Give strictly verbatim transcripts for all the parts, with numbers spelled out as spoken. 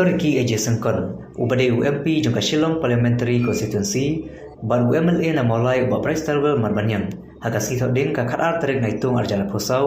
Ricky A J Syngkon, uba dei u M P jong ka Shillong Parliamentary Constituency, bad u M L A na Mawlai u Bah Brightstarwell Marbaniang, ha ka sngi Thohdieng ka khatar tarik Naitung arhajar arphew saw,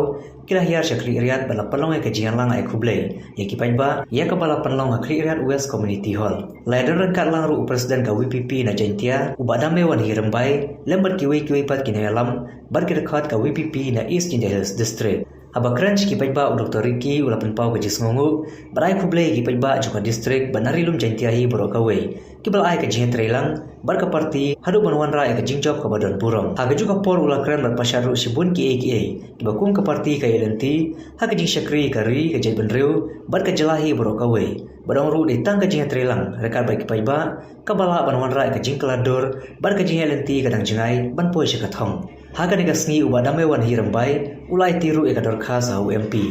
ki la hiar sha Khliehriat bad la pynlong ïa ka jingïalang ai khublei ïa ki paidbah ïa kaba la pynlong ha Khliehriat West Community Hall. La ïadon ryngkat lang ruh u President ka V P P na Jaintia, u Bah Damewanhi Rymbai, lem bad kiwei kiwei pat ki nongïalam bad ki dkhot ka V P P na East Jaintia Hills District. Haba kren sha ki paidbah, u Doctor Ricky u la pynpaw ka jingsngewnguh bad ai khublei ïa ki paidbah jong ka district bad na Ri Lum Jaintia hi baroh kawei, kiba la ai ka jingïatreilang bad ka party haduh ban wanrah ïa ka jingjop kaba don burom. Ha kajuh ka por u la kren bad pynshai ruh shibun kiei kiei kiba kum ka party ka ïaid lynti ha ka jingshakri ïa ka ri, ka jaitbynriew bad ka jylla hi baroh kawei. Bad ong ruh dei tang ka jingïatreilang ryngkat bad ki paidbah kaba lah ban wanrah ïa ka jingkylla dur bad ka jingïaid lynti ka dang jngai ban poi sha ka thong. Ha kane ka sngi u Bah Damewanhi Rymbai u la aiti ruh ïa ka dorkhas ha u M P.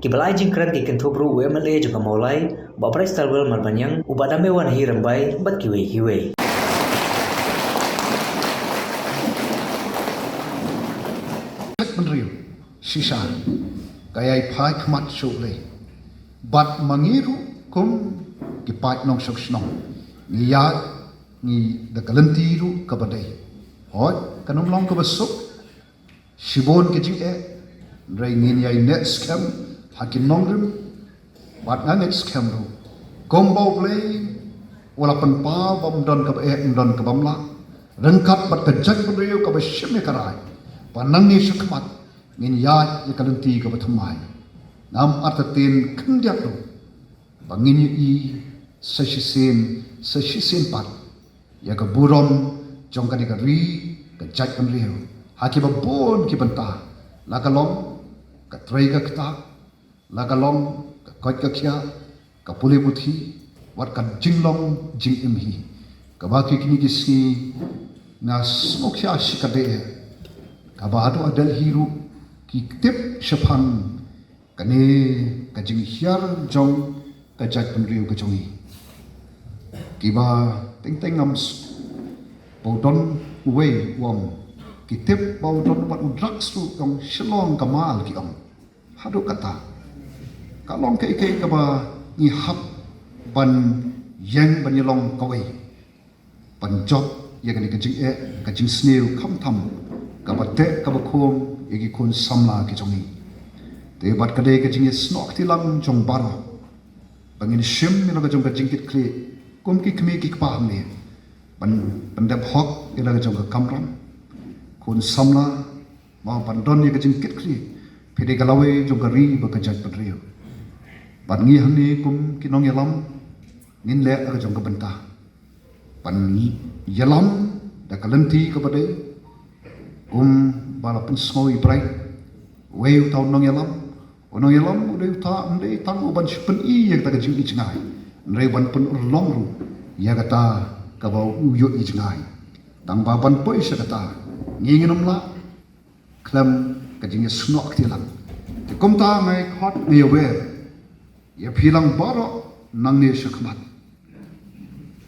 Kiba la ai jingkren ki kynthup ruh u M L A jong ka Mawlai, u Bah Brightstarwell Marbaniang, u Bah Damewanhi Rymbai bad kiwei kiwei. Bynriew shisha ka ïai phai khmat shuh lei. Bad ma ngi ruh kum ki paid nongshong shnong, ngi ïaid, ngi da ka lynti ruh kaba dei. Hooid, kan ym long kaba suk, shibun ki jingeh, hynrei ngin ïai neh skhem ha ki nongrim. Bad nga ngeit skhem ruh kumba U Blei u la pynpaw ba ym don kaba eh, ym don kaba mlak, ryngkat bad ka jaitbynriew kaba shim ïa ka rai, ba nangne shakhmat ngin ïaid ïa ka lynti kaba thymmai. Ngam artatien khyndiat ruh ba ngin ïohi sa shisien, sa shisien pat ïa ka burom jong kane ka ri, ka jaitbynriew, ha kiba bun ki bynta, la ka long ka trei ka ktah, la ka long ka koit ka khiah, ka pule puthi, wat ka jinglong jingim hi. Kaba ki kine ki sngi nga sngewkhia shikatdei, kaba haduh ha Delhi ruh ki tip shaphang kane ka jinghiar jong ka jaitbynriew ka jong ngi. Kiba teng teng ngam s-, ba u don uwei u ong, ki tip ba u don bad u drugs ruh jong Shillong ka mal ki ong. Haduh kata, ka long kaei kaei kaba ngi hap ban ïeng ban ïalong kawei, ban jop ïa kane ka jingeh, ka jingsniew, khamtam kaba teh kaba khum ïa ki khun samla ki jong ngi. Te bad ka dei ka jingïasnoh kti lang jong baroh ba ngin shim ïa la ka jong ka jingkitkhlieh kum ki kmie ki kpa hangne, ban, ban pyndep hok ïa la ka jong ka kamram, khun samla, ma ban don ïa ka jingkitkhlieh, phi dei ka lawei jong ka ri bad ka jaitbynriew. Bad ngi hangne kum ki nongïalam ngin leh la ka jong ka bynta ban ïalam da ka lynti kaba dei, kumba la pynsngew i Bright, uwei uta u nongïalam, u nongïalam u dei uta, ym dei tang u ban shu pyni ïa kata ka jingïohi jngai, hynrei ban pynurlong ruh ïa kata kaba u ïohi jngai. Tang ba ban poi sha kata, ngi ngin ym lah khlem ka jingïasnoh kti lang. Te kumta nga ai khot, nga ai wer ïa phi lang baroh nangne shakhmat.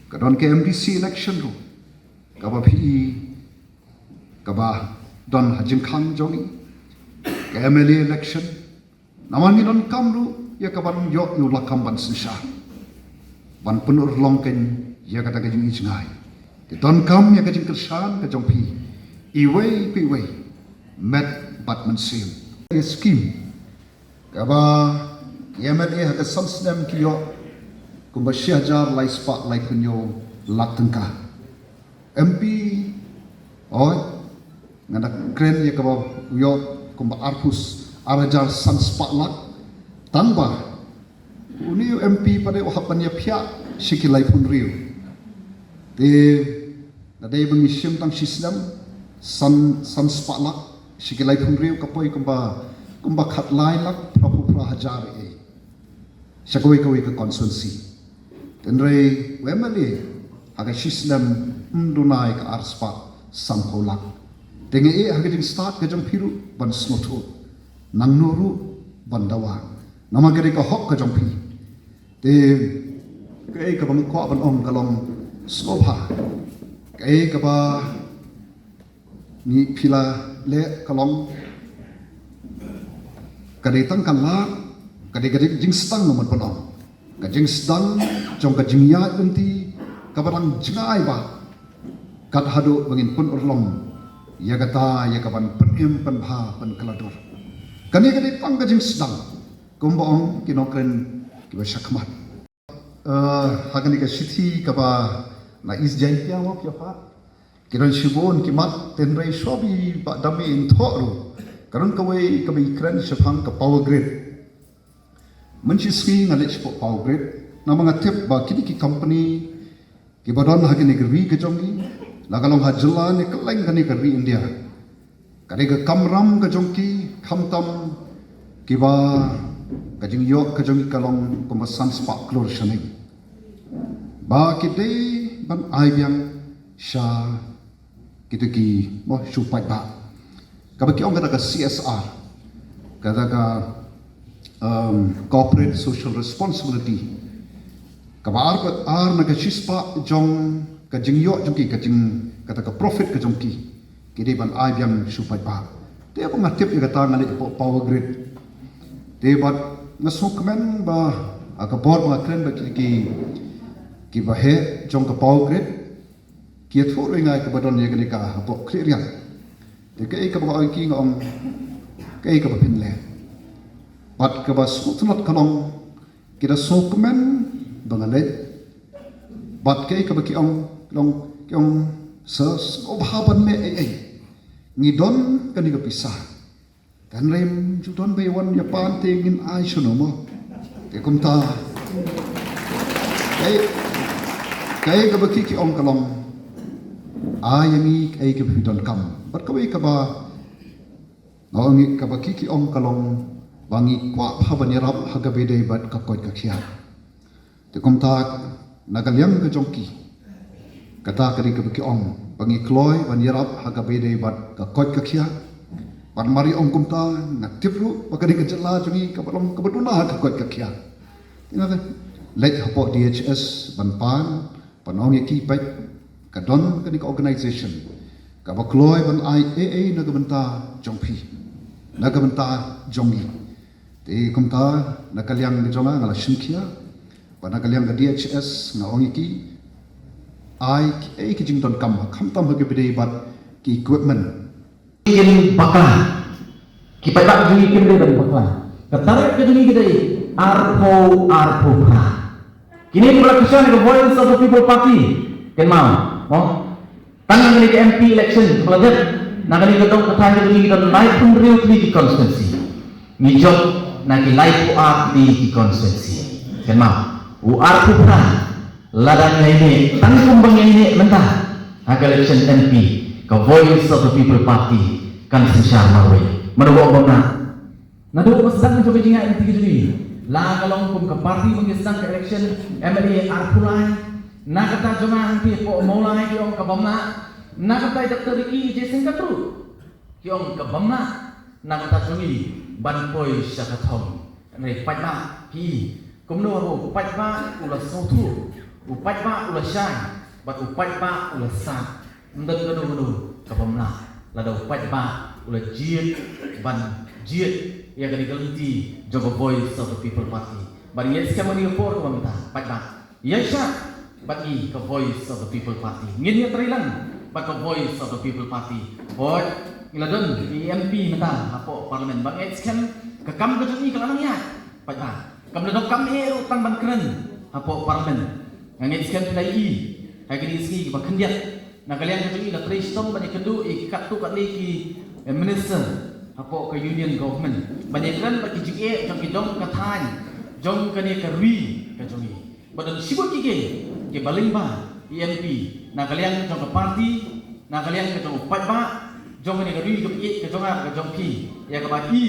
Ka don ka M D C election ruh kaba phi i kaba don ha jingkhang jong ngi, ka M L A election. Namar ngi donkam ruh ïa ka ban ïoh ïa u lakam ban synshar, ban pynurlong kein ïa kata ka jingïohi jngai. Te donkam ïa ka jingkyrshan ka jong phi iwei pa iwei, met bad mynsiem. Ïa skim kaba ki M L A ha ka san snem ki ïoh kumba shi hajar lai spah laiphew hynñiew lak tyngka. M P, oi, nga da kren ïa kaba u ïoh kumba arphew, ar hajar san spah lak, tang ba une u M P pat u hap ban ïaphiah sha ki laiphew hynriew. Te lada dei ba ngi shim tang shi snem, san, san spah lak sha ki laiphew hynriew, ka poi kumba, kumba khatlai lak phraphew phra hajar ei ei sha kawei kawei ka constituency. Hynrei u M L A ha ka shi snem ym duna ïa ka ar spah sanphew lak. Te nga ai ha ka jingstad ka jong phi ruh ban sngewthuh, nangno ruh ban dawa, namar ka dei ka hok ka jong phi. Te kaei kaba nga kwah ban ong ka long, sngewbha, kaei kaba ngi, phi la leh ka long, ka dei tang ka lad, ka dei, ka dei jingstad namar ban ong. Ka jingsdang jong ka jingïaid lynti kaba dang jngai bha, kat haduh ba ngin pynurlong ïa kata, ïa kaban pynim pynbha pynkylla dur. Kane ka dei tang ka jingsdang, kumba ong ki nongkren kiba shakhmat. Eh, ha kane ka shithi kaba na East Jaintia, mo, phi ïoh ha, ki don shibun ki mat, hynrei shuwa ba i Bah Dame in thoh ruh, ka don kawei kaba i kren shaphang ka Power Grid. Mynshisngi nga leit shapoh Power Grid, namar nga tip ba kine ki company kiba don ha kane ka ri ka jong ngi, la ka long ha jylla ne kylleng kane ka ri India, ka dei ka kamram ka jong ki, khamtam kiba ka jingïoh ka jong ki ka long kumba san spah klur shaneng, ba ki dei ban ai biang sha kita ki, mo, shu paidbah. Kaba ki ong kata ka C S R, kata ka, um, corporate social responsibility. Kaba ar, ar na ka shispah jong ka jingïoh jong ki, ka jing, kata ka profit ka jong ki, ki dei ban ai biang shu paidbah. Te ba nga tip ïa kata, nga leit hapoh Power Grid. Te bad nga sngewkmen ba ha ka por ba nga kren bad ki, ki, kiba heh jong ka Power Grid, ki ïathuh ruh ïa nga ïa kaba don ïa kane ka hapoh Khliehriat. Te kaei kaba nga ong ïa ki, nga ong, kaei kaba phin leh? Bad kaba sngewtynnat ka long, ki da sngewkmen ba nga leit. Bad kaei kaba ki ong, ki ong, ki ong, sir, sngewbha ban leh ei ei, ngi don kane ka pisa. Kan rem ju don ba wan ïa pan te ngin ai shano, mo. Te kumta, kaei, kaei kaba ki, ki ong ka long, ai ïa ngi kaei kaba phi donkam. Bad kawei kaba nga ong ïa kaba ki, ki ong ka long, ba ngi kwah bha ban ïarap ha kaba ïadei bad ka koit ka khiah. Te kumta, na ka liang ka jong ki, kata ka dei kaba ki ong, ba ngi kloi ban ïarap ha kaba ïadei bad ka koit ka khiah. Bad mar i ong kumta, nga tip ruh ba ka dei ka jylla jong ngi kaba long kaba duna ha ka koit ka khiah. Te nga leit hapoh D H S ban pan, ban ong ïa ki, peit, ka don kane ka organization kaba kloi ban ai ei ei na ka bynta jong phi, na ka bynta jong ngi. Te kumta, na ka liang ka jong nga, nga la shim khia, bad na ka liang ka D H S nga ong ïa ki, ai kiei ki jingdonkam, khamtam ha kaba ïadei bad ki equipment. Kin bakla, ki paidbah jong ngi kin dei ban bakla. Ka target ka jong ngi ka dei arphew arphew phra. Kine kiba la kyrshan ka Voice of the People Party, kynmaw, mo? Tang na kane ka M P election ba la dep, na kane ka dong ka thaiñ ka jong ngi ki don laiphew hynriew tylli ki constituency. Ngi jop na ki laiphew ar tylli ki constituency. Kynmaw, u arphew phra, lada ngi ïaineh tang kumba ngi ïaineh mynta ha ka election M P, ka Voice of the People Party kan synshar marwei. Mano ba bym lah? Naduh ba sdang jong ka jingïaid lynti ka jong ngi, la ka long kum ka party ba ngi sdang ka election M L A arphew lai. Na kata jong nga hangtei hapoh Mawlai ki ong ka bym lah. Na kata i Doctor Ricky A J Syngkon ruh ki ong ka bym lah. Na kata jong ngi ban poi sha ka thong. Hynrei paidbah, phi, kumno haba u paidbah u la sngewthuh, u paidbah u la shai, bad u paidbah u la sah? Ym don kano kano ka bym lah lada u paidbah u la jied ban jied ïa kane ka lynti jong ka Voice of the People Party. Bad ngi ngeit skhem ha kane ka por kaba mynta, paidbah, ïaishah bad ngi ka Voice of the People Party. Ngin ïatrei lang bad ka Voice of the People Party. Hooid, ngi la don i M P mynta hapoh Parliament. Bad ngi ngeit skhem ka kam ka jong i ka la nang ïaid, paidbah. Kam la donkam eh ruh tang ban kren hapoh Parliament. Nga ngeit skhem phi la ïohi ha kine ki sngi kiba khyndiat, na ka liang ka jong i la trei shitom ban ïakynduh ïa ki katto katne ki, eh, minister hapoh ka Union Government ban ïakren bad ki jingeh jong ki dong ka thaiñ jong kane ka ri ka jong i. Bad don shibun kiei kiei kiba lyngba i M P, na ka liang jong ka party, na ka liang ka jong u paidbah jong kane ka ri kaba ïeit ka jong nga ka jong phi, ïa kaba i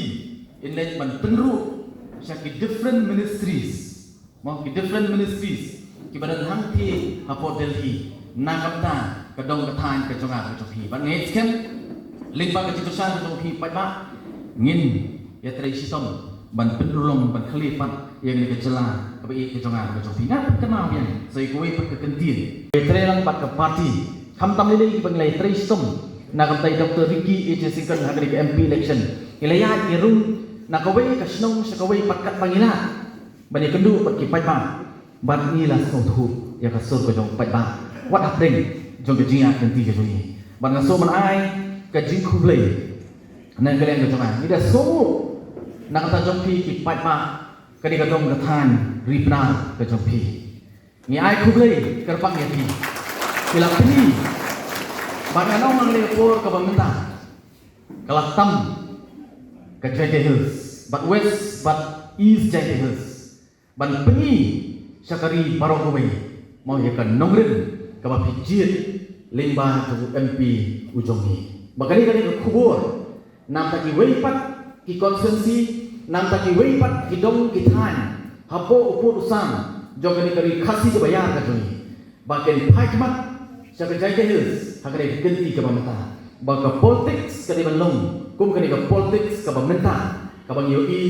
in leit ban pynruh sha ki different ministries. Mo, ki different ministries kiba don hangtei hapoh Delhi, na ka bynta ka dong ka thaiñ ka jong nga ka jong phi. Bad nga ngeit skhem lyngba ka jingkyrshan ka jong phi, paidbah, ngin ïatrei shitom ban pynurlong, ban khleh pat ïa kane ka jylla kaba ïeit ka jong nga ka jong phi. Nga pynkynmaw biang sa ïa kawei pat ka kyntien. Ïatrei lang bad ka party, khamtam lei lei kiba ngi la ïatrei shitom. Na ka bynta i Doctor Ricky A J Syngkon ha kane ka M P election, ngi la ïaid ïa rung na kawei ka shnong sha kawei pat katba ngi lah. ban ïakynduh bad ki paidbah, bad ngi la sngewthuh ïa ka sur ka jong paidbah wat hapdeng jong ka jingïaid lynti ka jong ngi. Bad nga sngewbha ban ai ka jingkhublei na ka liang ka jong nga. Ngi da sngewthuh na ka bynta jong phi ki paidbah kane ka dong ka thaiñ Ri Pnar ka jong phi. Ngi ai khublei kyrpang ïa phi. Phi la pyni. Bad nga ong ha kane ka por kaba mynta ka la tam ka Jaintia Hills bad West bad East Jaintia Hills ban pyni sha ka ri baroh kawei mo ïa ka nongrim kaba phi jied lyngba jong u M P u jong ngi. Ba kane kane ka khubor namar ta kiwei pat ki constituency, namar ta kiwei pat ki dong ki thaiñ hapoh u pud u sam jong kane ka ri Khasi kaba ïar ka jong ngi. Ba kin phaikhmat sha ka Jaintia Hills ha kane ka kynti kaba mynta. Ba ka politics ka dei ban long kum kane ka politics kaba mynta kaba ngi ïohi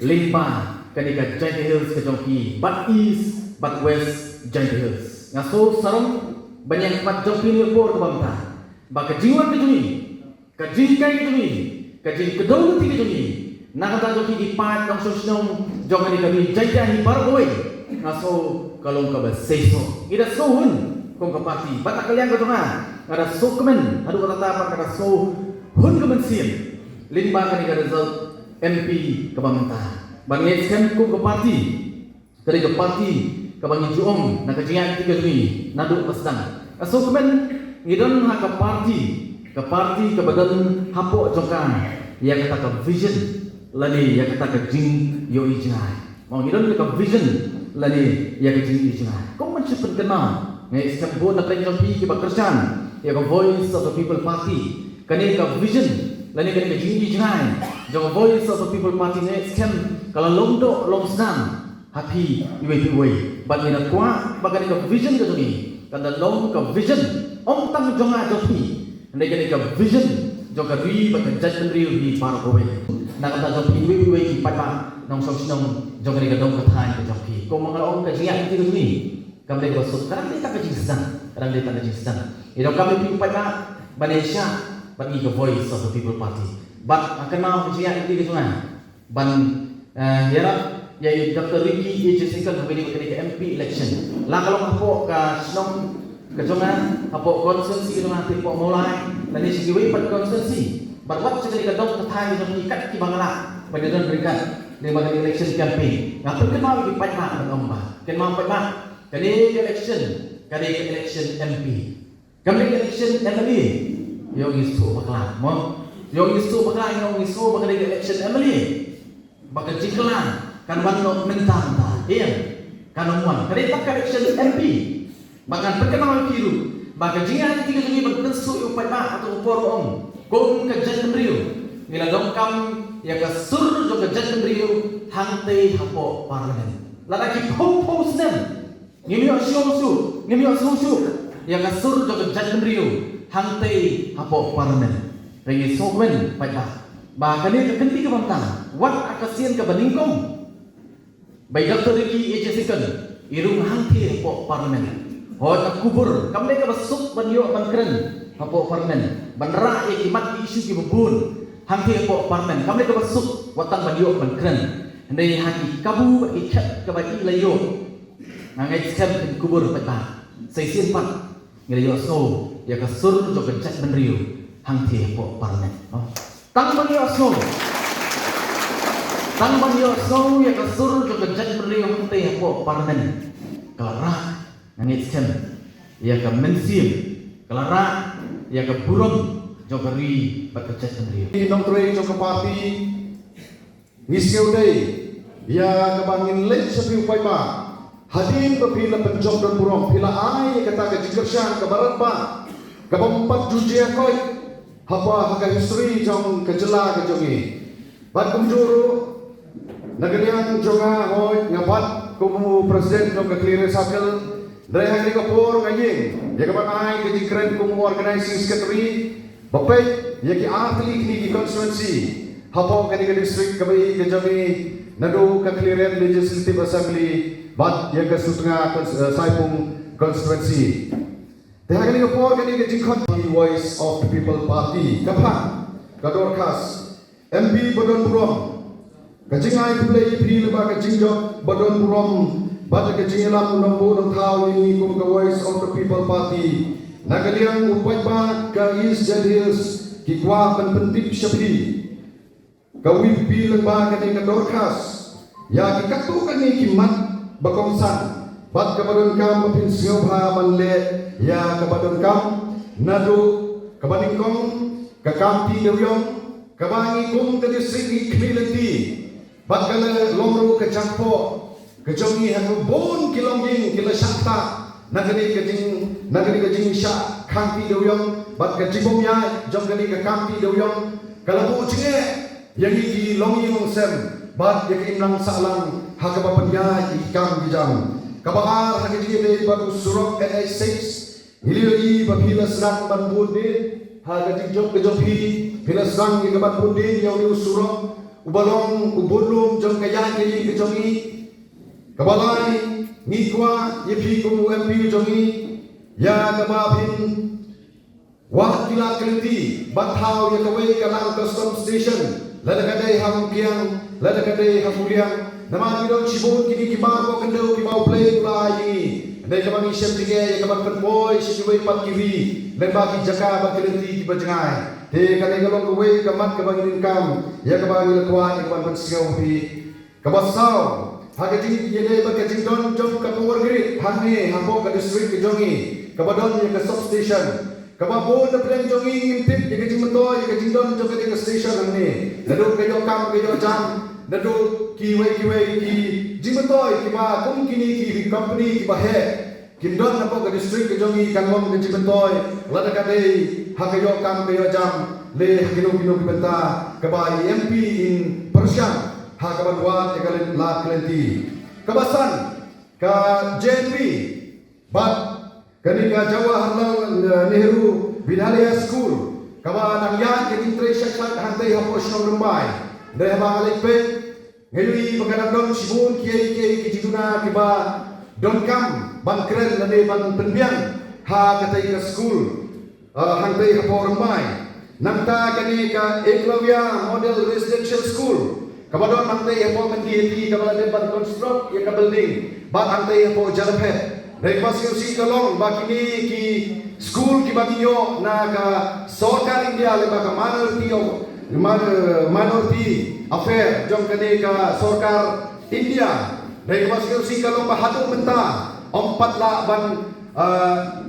lyngba kane ka Jaintia Hills ka jong phi bad East bad West Jaintia Hills. Nga sngew sarong ban ïakhmat jong phi ha kane ka por kaba mynta. Ba ka jingwan ka jong ngi, ka jinghikai ka jong ngi, ka jingkdew lynti ka jong ngi na ka bynta jong phi ki paid nongshong shnong jong kane ka ri Jaintia hi baroh kawei, nga sngew ka long kaba seisoh. Ngi da sngewhun kum ka party bad na ka liang ka jong nga, nga da sngewkmen haduh katta katta bad nga da sngewhun ka mynsiem lyngba kane ka result M P kaba mynta. Bad nga ngeit skhem kum ka party ka dei ka party kaba ngi ju ong na ka jingïaid lynti ka jong ngi naduh ba sdang. Nga sngewkmen ngi don ha ka party, ka party kaba don hapoh jong ka ïa kata ka vision lane ïa kata ka jingïohi jngai. Mo ngi don ïa ka vision lane ïa ka jingïohi jngai. Kum ban shu pynkynmaw, nga ngeit skhem bun na pdeng jong phi kiba kyrshan ïa ka Voice of the People Party. Kane ka vision lane kane ka jingïohi jngai jong ka Voice of the People Party nga ngeit skhem ka la long doh long snam ha phi iwei pa iwei. Bad ngi da kwah ba kane ka vision ka jong ngi kan da long ka vision ym tang jong nga jong phi, hynrei kane ka vision jong ka ri bad ka jaitbynriew hi baroh kawei. Na ka bynta jong phi iwei pa iwei ki paidbah nongshong shnong jong kane ka dong ka thaiñ ka jong phi, kum ma nga la ong ka jingïaid lynti ka jong ngi kam dei kaba suk, ka dang dei tang ka jingsdang, ka dang dei tang ka jingsdang. Ngi donkam ïa phi ki paidbah ban ïaishah bad ngi ka Voice of the People Party. Bad nga kynmaw ka jingïaid lynti ka jong nga ban, eh, ïarap ïa i Doctor Ricky A J Syngkon haba ïadei bad kane ka M P election. La ka long hapoh ka shnong ka jong nga, hapoh constituency ka jong nga, hapoh Mawlai lane sha kiwei pat constituency. Bad wat sha kane ka dong ka thaiñ ka jong ngi kat kiba nga lah ban ïadon ryngkat lyngba kane ka election campaign. Nga pynkynmaw ïa ki paidbah ban ym ba kynmaw paidbah, kane ka election ka dei ka election M P. Kam dei ka election M L A. Ïoh ngi sngewthuh bakla mo. Ïoh ngi sngewthuh bakla, ïoh ngi sngewthuh ba ka dei ka election M L A. Ba ka jingkylla kan wan noh mynta mynta. Ïa kan ym wan. Ka dei tang ka election M P. Ba ngan pynkynmaw ïa phi ruh ba ka jingïaid lynti ka jong ngi ban pynsngewthuh ïa u paidbah ha kata ka por ruh ong, kum ka jaitbynriew ngi la donkam ïa ka sur jong ka jaitbynriew hangtei hapoh parliament. Lada ki phew phew snem ngim ïoh sngewsuk, ngim ïoh sngewsuk ïa ka sur jong ka jaitbynriew hangtei hapoh parliament. Hynrei ngi sngewkmen paidbah ba kane ka kynti kaba mynta, wat ha ka sien kaba nyngkong, ba i Doctor Ricky A J Syngkon i rung hangtei hapoh parliament. Hooid, ka khubor kam dei kaba suk ban ïoh ban kren hapoh parliament ban rah ïa ki mat ki issue kiba bun hangtei hapoh parliament, kam dei kaba suk wat tang ban ïoh ban kren. Hynrei ha ki kabu bad ki khet kaba i la ïoh, nga ngeit skhem ka khubor paidbah, sa shisien pat ngi la ïohsngew ïa ka sur jong ka jaitbynriew hangtei hapoh parliament. Tang ban ïohsngew, tang ban ïohsngew ïa ka sur jong ka jaitbynriew hangtei hapoh parliament, ka la rah, nga ngeit skhem, ïa ka mynsiem, ka la rah ïa ka burom jong ka ri bad ka jaitbynriew. Ki nongtrei jong ka party, ngi sngewdei ïa kaba ngin leit sha phi u paidbah. Hadien ba phi la pynjop don burom, phi la ai ïa kata ka jingkyrshan kaba rangbah, kaba ym pat ju jia koit hapoh ha ka history jong ka jylla ka jong ngi. Bad kumjuh ruh na ka liang jong nga, hooid, nga bat kum u president jong ka Khliehriat Circle. Hynrei ha kane ka por nga ïeng ïa kaban ai ka jingkren kum u organizing secretary ba peit ïa ki artylli kine ki constituency hapoh kane ka district kaba ïeit ka jong ngi, naduh ka Khliehriat Legislative Assembly bad ïa ka Sutnga cons-, eh, Saipung constituency. Te ha kane ka por kane ka jingkhot, Voice of the People Party ka phah ka dorkhas M P ba don burom, Ka jingai khublei ïa phi lyngba ka jingjop ba don burom bad ka jingïalam nongbuh nongthaw ïa ngi kum ka Voice of the People Party. Na ka liang u paidbah ka East Jaintia Hills ki kwah ban pyntip sha phi. Ka VPP lyngba kane ka dorkhas ïa ki katto katne ki mat ba kongsan bad kaba donkam ba phin sngewbha ban leh ïa kaba donkam naduh kaba nyngkong ka kam tih dewiong kaba ngi kum ka district ngi khmih lynti bad ka la long ruh ka jingphoh ka jong ngi ha ka bun ki longïing ki la shah ktah na kane ka jing na kane ka jingshah khang tih dewiong bad ka jingbymïaid jong kane ka kam tih dewiong ka la buh jingeh ïa ngi ki longïing longsem bad ïa ka imlang sahlang ha kaba pynïaid ïa ki kam ki jam. Kaba ar ha ka jingïadei bad u surok N H six ngi la ïohi ba phi la sdang ban bud dien ha ka jingjop ka jong phi phi la sdang ïa ka ban bud dien ïa une u surok uba long u bud lum jong ka ïaid ka ïing ka jong ngi. Kaba lai ngi kwah ïa phi kum u MP jong ngi ïa kaba phin wad ki lad ki lynti ban thaw ïa kawei ka Land Custom Station lada ka dei ha Umkiang lada ka dei ha Muliang. Namar ki don shibun kine ki mar ba kyndew kiba U Blei u la ai ïa ngi. Hynrei kaba ngi shem jingeh ïa ka ban pynpoi sha kiwei pat ki ri lyngba ki jaka bad ki lynti kiba jngai. Te kane ka long kawei ka mat kaba ngi donkam ïa kaba ngi la kwah ïa ka ban pynsngew phi. Kaba saw ha ka jingïadei bad ka jingdon jong ka power grid hangne hapoh ka district ka jong ngi kaba don ïa ka substation. Kaba bun na pdeng jong ngi ngim tip ïa ka jingmyntoi ïa ka jingdon jong kane ka station hangne. Naduh ka ïoh kam ka ïoh jam naduh kiwei kiwei ki jingmyntoi kiba kum kine ki company kiba heh. Kim don hapoh ka district ka jong ngi kan long ka jingmyntoi lada ka dei ha ka ïoh kam ka ïoh jam le ha kino kino ki bynta kaba i MP in pyrshang ha ka ban wad ïa ka lad ka lynti. Kaba san ka JNV bad kane ka Jawaharlal Nehru Vidyalaya School kaba dang ïaid ka jingtrei shait shait hangtei hapoh shnong Rymbai. Dei haba nga leit peit nga ïohi ba ka dang don shibun kiei kiei ki jingduna kiba donkam ban kren lane ban pynbiang ha katei ka skul hangtei hapoh Rymbai. Nangta kane ka Eklavya Model Residential School kaba don hangtei hapoh Myndiati kaba la dep ban construct ïa ka building bad hangtei hapoh Jalaphet. Dei kaba sngewsih ka long ba kine ki skul kiba ngi ïoh na ka sorkar India lem bad ka minority of Minority Affair jong kane ka sorkar India. Dei kaba sngewsih ka long ba haduh mynta ym pat lah ban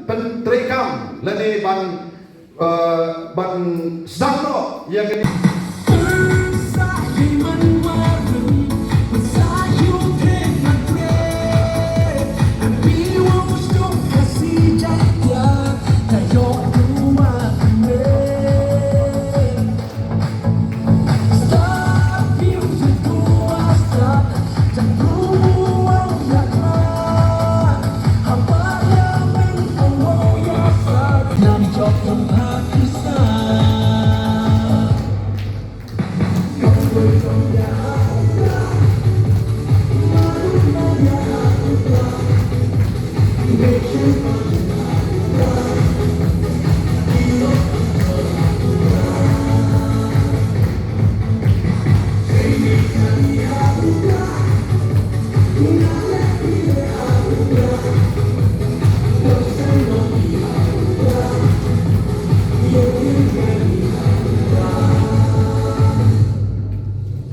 pyntreikam lane ban ban sdang noh ïa kane.